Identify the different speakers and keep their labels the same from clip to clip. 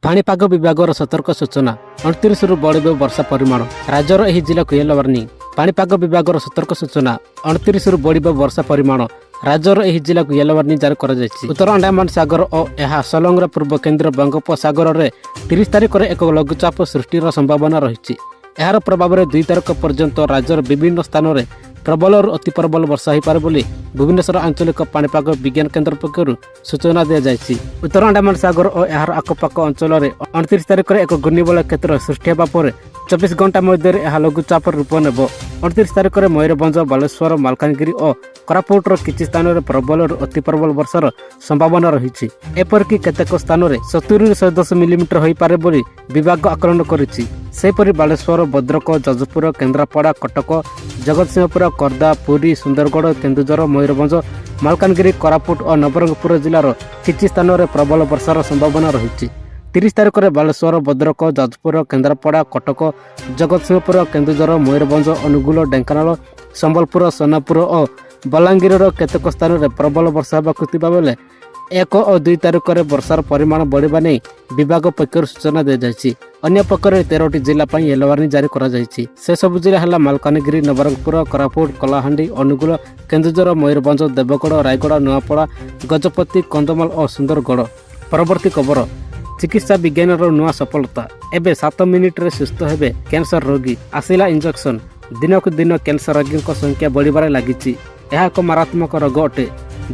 Speaker 1: ପାଣିପାଗ ବିଭାଗର ସତର୍କ ସୂଚନା, 29ରୁ ବଢ଼ିବ ବର୍ଷା ପରିମାଣ। ରାଜ୍ୟର ଏହି ଜିଲ୍ଲାକୁ ୟେଲୋ ୱାର୍ଣ୍ଣିଂ। ପାଣିପାଗ ବିଭାଗର ସତର୍କ ସୂଚନା, 29ରୁ ବଢ଼ିବ ବର୍ଷା ପରିମାଣ। ରାଜ୍ୟର ଏହି ଜିଲ୍ଲାକୁ ୟେଲୋ ୱାର୍ଣ୍ଣିଂ ଜାରି କରାଯାଇଛି। ଉତ୍ତର ଆଣ୍ଡାମାନ ସାଗର ଓ ଏହା ସଂଲଗ୍ନ ପୂର୍ବ କେନ୍ଦ୍ର ବଙ୍ଗୋପସାଗରରେ 30 ତାରିଖରେ ଏକ ଲଘୁଚାପ ସୃଷ୍ଟିର ସମ୍ଭାବନା ରହିଛି। ଏହାର ପ୍ରଭାବରେ 2 ତାରିଖ ପର୍ଯ୍ୟନ୍ତ ରାଜ୍ୟର ବିଭିନ୍ନ ସ୍ଥାନରେ ପ୍ରବଳରୁ ଅତି ପ୍ରବଳ ବର୍ଷା ହୋଇପାରେ ବୋଲି ଭୁବନେଶ୍ୱର ଆଞ୍ଚଳିକ ପାଣିପାଗ ବିଜ୍ଞାନ କେନ୍ଦ୍ର ପକ୍ଷରୁ ସୂଚନା ଦିଆଯାଇଛି। ଉତ୍ତର ଆଣ୍ଡାମାନ ସାଗର ଓ ଏହାର ଆଖପାଖ ଅଞ୍ଚଳରେ 29 ତାରିଖରେ ଏକ ଘୂର୍ଣ୍ଣିବଳୟ କ୍ଷେତ୍ର ସୃଷ୍ଟି ହେବା ପରେ 24 ଘଣ୍ଟା ମଧ୍ୟରେ ଏହା ଲଘୁଚାପର ରୂପ ନେବ। 29 ତାରିଖରେ ମୟୂରଭଞ୍ଜ, ବାଲେଶ୍ୱର, ମାଲକାନଗିରି ଓ କୋରାପୁଟର କିଛି ସ୍ଥାନରେ ପ୍ରବଳରୁ ଅତି ପ୍ରବଳ ବର୍ଷାର ସମ୍ଭାବନା ରହିଛି। ଏପରିକି କେତେକ ସ୍ଥାନରେ 70ରୁ 110 ମିଲିମିଟର ହୋଇପାରେ ବୋଲି ବିଭାଗ ଆକଳନ କରିଛି। ସେହିପରି ବାଲେଶ୍ୱର, ଭଦ୍ରକ, ଯାଜପୁର, କେନ୍ଦ୍ରାପଡ଼ା, କଟକ, ଜଗତସିଂହପୁର, ଖୋର୍ଦ୍ଧା, ପୁରୀ, ସୁନ୍ଦରଗଡ଼, କେନ୍ଦୁଝର, ମୟୂରଭଞ୍ଜ, ମାଲକାନଗିରି, କୋରାପୁଟ ଓ ନବରଙ୍ଗପୁର ଜିଲ୍ଲାର କିଛି ସ୍ଥାନରେ ପ୍ରବଳ ବର୍ଷାର ସମ୍ଭାବନା ରହିଛି। 30 ତାରିଖରେ ବାଲେଶ୍ୱର, ଭଦ୍ରକ, ଯାଜପୁର, କେନ୍ଦ୍ରାପଡ଼ା, କଟକ, ଜଗତସିଂହପୁର, କେନ୍ଦୁଝର, ମୟୂରଭଞ୍ଜ, ଅନୁଗୁଳ, ଢେଙ୍କାନାଳ, ସମ୍ବଲପୁର, ସୋନପୁର ଓ ବଲାଙ୍ଗୀରର କେତେକ ସ୍ଥାନରେ ପ୍ରବଳ ବର୍ଷା ହେବାକୁ ଥିବାବେଳେ 1 ଓ 2 ତାରିଖରେ ବର୍ଷାର ପରିମାଣ ବଢ଼ିବା ନେଇ ବିଭାଗ ପକ୍ଷରୁ ସୂଚନା ଦିଆଯାଇଛି। ଅନ୍ୟପକ୍ଷରେ 13ଟି ଜିଲ୍ଲା ପାଇଁ ୟେଲୋ ୱାର୍ଣ୍ଣିଂ ଜାରି କରାଯାଇଛି। ସେସବୁ ଜିଲ୍ଲା ହେଲା ମାଲକାନଗିରି, ନବରଙ୍ଗପୁର, କୋରାପୁଟ, କଳାହାଣ୍ଡି, ଅନୁଗୁଳ, କେନ୍ଦୁଝର, ମୟୂରଭଞ୍ଜ, ଦେବଗଡ଼, ରାୟଗଡ଼ା, ନୂଆପଡ଼ା, ଗଜପତି, କନ୍ଧମାଳ ଓ ସୁନ୍ଦରଗଡ଼। ପରବର୍ତ୍ତୀ ଖବର। ଚିକିତ୍ସା ବିଜ୍ଞାନର ନୂଆ ସଫଳତା। ଏବେ 7 ମିନିଟରେ ସୁସ୍ଥ ହେବେ କ୍ୟାନ୍ସର ରୋଗୀ। ଆସିଲା ଇଞ୍ଜେକ୍ସନ। ଦିନକୁ ଦିନ କ୍ୟାନ୍ସର ରୋଗୀଙ୍କ ସଂଖ୍ୟା ବଢ଼ିବାରେ ଲାଗିଛି। ଏହା ଏକ ମାରାତ୍ମକ ରୋଗ ଅଟେ,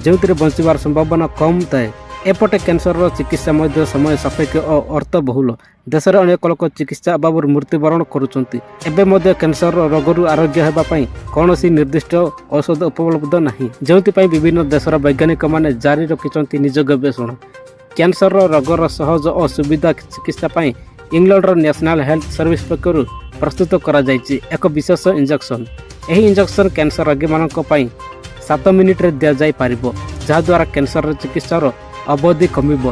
Speaker 1: ଯେଉଁଥିରେ ବଞ୍ଚିବାର ସମ୍ଭାବନା କମ୍ ଥାଏ। ଏପଟେ କ୍ୟାନ୍ସରର ଚିକିତ୍ସା ମଧ୍ୟ ସମୟ ସାପେକ୍ଷ ଓ ଅର୍ଥବହୁଳ। ଦେଶରେ ଅନେକ ଲୋକ ଚିକିତ୍ସା ଅଭାବରୁ ମୃତ୍ୟୁବରଣ କରୁଛନ୍ତି। ଏବେ ମଧ୍ୟ କ୍ୟାନ୍ସର ରୋଗରୁ ଆରୋଗ୍ୟ ହେବା ପାଇଁ କୌଣସି ନିର୍ଦ୍ଦିଷ୍ଟ ଔଷଧ ଉପଲବ୍ଧ ନାହିଁ, ଯେଉଁଥିପାଇଁ ବିଭିନ୍ନ ଦେଶର ବୈଜ୍ଞାନିକମାନେ ଜାରି ରଖିଛନ୍ତି ନିଜ ଗବେଷଣା। କ୍ୟାନ୍ସର ରୋଗର ସହଜ ଓ ସୁବିଧା ଚିକିତ୍ସା ପାଇଁ ଇଂଲଣ୍ଡର ନ୍ୟାସନାଲ ହେଲ୍ଥ ସର୍ଭିସ ପକ୍ଷରୁ ପ୍ରସ୍ତୁତ କରାଯାଇଛି ଏକ ବିଶେଷ ଇଞ୍ଜେକ୍ସନ। ଏହି ଇଞ୍ଜେକ୍ସନ କ୍ୟାନ୍ସର ରୋଗୀମାନଙ୍କ ପାଇଁ 7 ମିନିଟରେ ଦିଆଯାଇପାରିବ, ଯାହାଦ୍ୱାରା କ୍ୟାନ୍ସରର ଚିକିତ୍ସାର ଅବଧି କମିବ।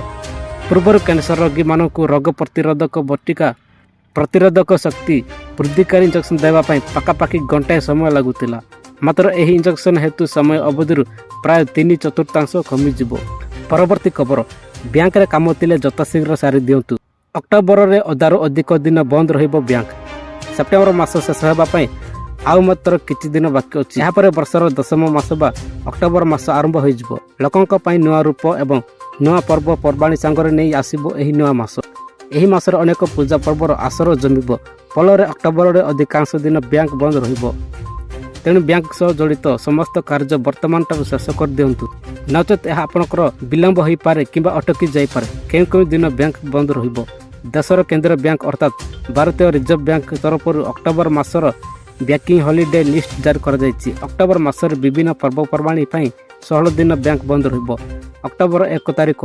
Speaker 1: ପୂର୍ବରୁ କ୍ୟାନ୍ସର ରୋଗୀମାନଙ୍କୁ ରୋଗ ପ୍ରତିରୋଧକ ବଟିକା, ପ୍ରତିରୋଧକ ଶକ୍ତି ବୃଦ୍ଧିକାରୀ ଇଞ୍ଜେକ୍ସନ ଦେବା ପାଇଁ ପାଖାପାଖି ଘଣ୍ଟାଏ ସମୟ ଲାଗୁଥିଲା। ମାତ୍ର ଏହି ଇଞ୍ଜେକ୍ସନ ହେତୁ ସମୟ ଅବଧିରୁ ପ୍ରାୟ 3/4 କମିଯିବ। ପରବର୍ତ୍ତୀ ଖବର। ବ୍ୟାଙ୍କରେ କାମ ଥିଲେ ଯଥାଶୀଘ୍ର ସାରି ଦିଅନ୍ତୁ। ଅକ୍ଟୋବରରେ ଅଧାରୁ ଅଧିକ ଦିନ ବନ୍ଦ ରହିବ ବ୍ୟାଙ୍କ। ସେପ୍ଟେମ୍ବର ମାସ ଶେଷ ହେବା ପାଇଁ ଆଉ ମାତ୍ର କିଛି ଦିନ ବାକି ଅଛି। ଏହାପରେ ବର୍ଷର ଦଶମ ମାସ ବା ଅକ୍ଟୋବର ମାସ ଆରମ୍ଭ ହୋଇଯିବ। ଲୋକଙ୍କ ପାଇଁ ନୂଆ ରୂପ ଏବଂ ନୂଆ ପର୍ବ ପର୍ବାଣୀ ସାଙ୍ଗରେ ନେଇ ଆସିବ ଏହି ନୂଆ ମାସ। ଏହି ମାସରେ ଅନେକ ପୂଜା ପର୍ବର ଆସର ଜମିବ। ଫଳରେ ଅକ୍ଟୋବରରେ ଅଧିକାଂଶ ଦିନ ବ୍ୟାଙ୍କ ବନ୍ଦ ରହିବ। ତେଣୁ ବ୍ୟାଙ୍କ ସହ ଜଡ଼ିତ ସମସ୍ତ କାର୍ଯ୍ୟ ବର୍ତ୍ତମାନଠାରୁ ଶେଷ କରିଦିଅନ୍ତୁ, ନଚେତ୍ ଏହା ଆପଣଙ୍କର ବିଳମ୍ବ ହୋଇପାରେ କିମ୍ବା ଅଟକି ଯାଇପାରେ। କେଉଁ କେଉଁ ଦିନ ବ୍ୟାଙ୍କ ବନ୍ଦ ରହିବ? ଦେଶର କେନ୍ଦ୍ରୀୟ ବ୍ୟାଙ୍କ ଅର୍ଥାତ୍ ଭାରତୀୟ ରିଜର୍ଭ ବ୍ୟାଙ୍କ ତରଫରୁ ଅକ୍ଟୋବର ମାସର ବ୍ୟାଙ୍କିଂ ହଲିଡେ ଲିଷ୍ଟ ଜାରି କରାଯାଇଛି। ଅକ୍ଟୋବର ମାସରେ ବିଭିନ୍ନ ପର୍ବପର୍ବାଣୀ ପାଇଁ 16 ଦିନ ବ୍ୟାଙ୍କ ବନ୍ଦ ରହିବ। ଅକ୍ଟୋବର 1 ତାରିଖ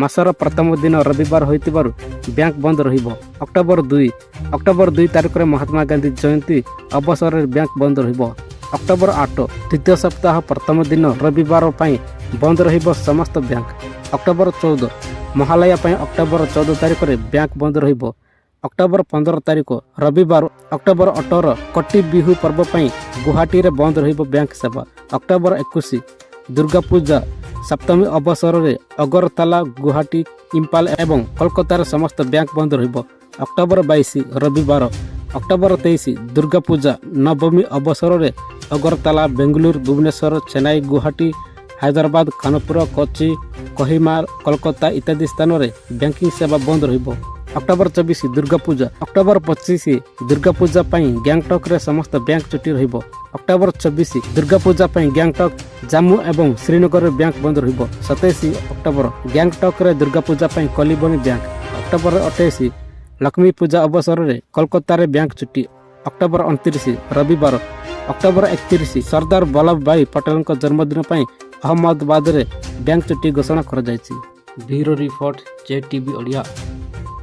Speaker 1: ମାସର ପ୍ରଥମ ଦିନ ରବିବାର ହୋଇଥିବାରୁ ବ୍ୟାଙ୍କ ବନ୍ଦ ରହିବ। ଅକ୍ଟୋବର 2, ଅକ୍ଟୋବର 2 ତାରିଖରେ ମହାତ୍ମା ଗାନ୍ଧୀ ଜୟନ୍ତୀ ଅବସରରେ ବ୍ୟାଙ୍କ ବନ୍ଦ ରହିବ। ଅକ୍ଟୋବର 8, ଦ୍ୱିତୀୟ ସପ୍ତାହ ପ୍ରଥମ ଦିନ ରବିବାର ପାଇଁ ବନ୍ଦ ରହିବ ସମସ୍ତ ବ୍ୟାଙ୍କ। ଅକ୍ଟୋବର 14, ମହାଲୟା ପାଇଁ ଅକ୍ଟୋବର 14 ତାରିଖରେ ବ୍ୟାଙ୍କ ବନ୍ଦ ରହିବ। ଅକ୍ଟୋବର 15 ତାରିଖ ରବିବାର। ଅକ୍ଟୋବର 18, କାତି ବିହୁ ପର୍ବ ପାଇଁ ଗୁହାଟୀରେ ବନ୍ଦ ରହିବ ବ୍ୟାଙ୍କ ସେବା। ଅକ୍ଟୋବର 21, ଦୁର୍ଗା ପୂଜା ସପ୍ତମୀ ଅବସରରେ ଅଗରତାଲା, ଗୁହାଟୀ, ଇମ୍ଫାଲ ଏବଂ କୋଲକାତାର ସମସ୍ତ ବ୍ୟାଙ୍କ ବନ୍ଦ ରହିବ। ଅକ୍ଟୋବର 22 ରବିବାର। ଅକ୍ଟୋବର 23, ଦୁର୍ଗା ପୂଜା ନବମୀ ଅବସରରେ ଅଗରତାଲା, ବେଙ୍ଗାଲୁରୁ, ଭୁବନେଶ୍ୱର, ଚେନ୍ନାଇ, ଗୁହାଟୀ, ହାଇଦ୍ରାବାଦ, କାନପୁର, କୋଚି, କୋହିମା, କୋଲକାତା ଇତ୍ୟାଦି ସ୍ଥାନରେ ବ୍ୟାଙ୍କିଂ ସେବା ବନ୍ଦ ରହିବ। ଅକ୍ଟୋବର 24 ଦୁର୍ଗା ପୂଜା। ଅକ୍ଟୋବର 25 ଦୁର୍ଗା ପୂଜା ପାଇଁ ଗ୍ୟାଙ୍ଗଟକରେ ସମସ୍ତ ବ୍ୟାଙ୍କ ଛୁଟି ରହିବ। ଅକ୍ଟୋବର 26 ଦୁର୍ଗା ପୂଜା ପାଇଁ ଗ୍ୟାଙ୍ଗଟକ, ଜାମ୍ମୁ ଏବଂ ଶ୍ରୀନଗରରେ ବ୍ୟାଙ୍କ ବନ୍ଦ ରହିବ। 27 ଅକ୍ଟୋବର ଗ୍ୟାଙ୍ଗଟକରେ ଦୁର୍ଗା ପୂଜା ପାଇଁ ଖୋଲିବନି ବ୍ୟାଙ୍କ। ଅକ୍ଟୋବର 28 ଲକ୍ଷ୍ମୀ ପୂଜା ଅବସରରେ କୋଲକାତାରେ ବ୍ୟାଙ୍କ ଛୁଟି। ଅକ୍ଟୋବର 29 ରବିବାର। ଅକ୍ଟୋବର 31 ସର୍ଦ୍ଦାର ବଲ୍ଲଭ ଭାଇ ପଟେଲଙ୍କ ଜନ୍ମଦିନ ପାଇଁ ଅହମ୍ମଦାବାଦରେ ବ୍ୟାଙ୍କ ଛୁଟି ଘୋଷଣା କରାଯାଇଛି।
Speaker 2: ବ୍ୟୁରୋ ରିପୋର୍ଟ, ଜେ ଟିଭି ଓଡ଼ିଆ।